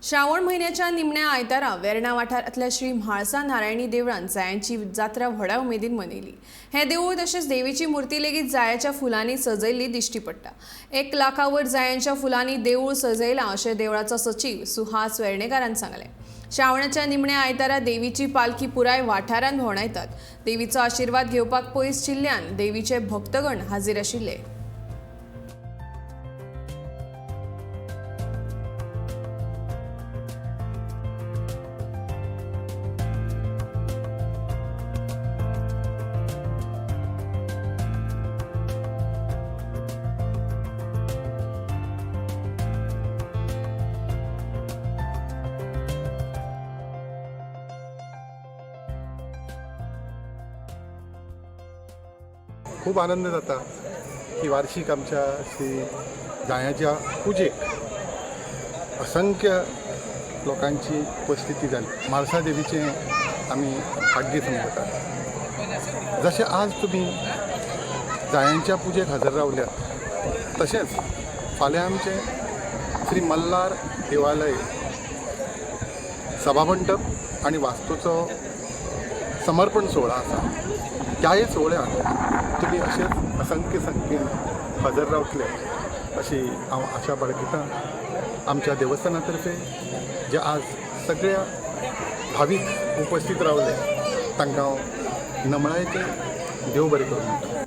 श्रावण म्हयन्याच्या निमण्या आयतारा वेर्णा वाठारांतल्या श्री म्हाळसा नारायणी देवळान जायांची जात्रा व्हडा उमेदीन मनयली. हे देवूळ तशेंच देवीची मूर्ती लेगीत जायाच्या फुलांनी सजयल्ली दिश्टी पडटा. 1 लाखावर जायांच्या फुलांनी देवूळ सजयलां अशें देवळाचो सचीव सुहास वेर्णेकारान सांगलें. श्रावणाच्या निमण्या आयतारा देवीची पालखी पुराय वाठारान भोंवडायतात. देवीचो आशिर्वाद घेवपाक पयस जिल्ल्यान देवीचे भक्तगण हाजीर आशिल्ले. खूब आनंद जाता की वार्षिक आमच्या श्री जायांच्या पुजेक असंख्य लोकांची उपस्थिती जाली. म्हाळसा देवीचें आमी भाग्य समजतात. जशें आज तुमी जायांच्या पुजेक हजर रावल्यात, तशेंच फाल्यां आमचें श्री मल्हार देवालय सभामंडप आनी वास्तूचो समर्पण सुवाळो आसा. त्याय सुवाळ्याक तुमी अशेंच असंख्य संख्येन हजर रावतले अशी हांव आशा बाळगितां. आमच्या देवस्थाना तर्फे जे आज सगळ्या भावीक उपस्थित रावले तांकां हांव नमळायेचें देव बरें करूं म्हणटा.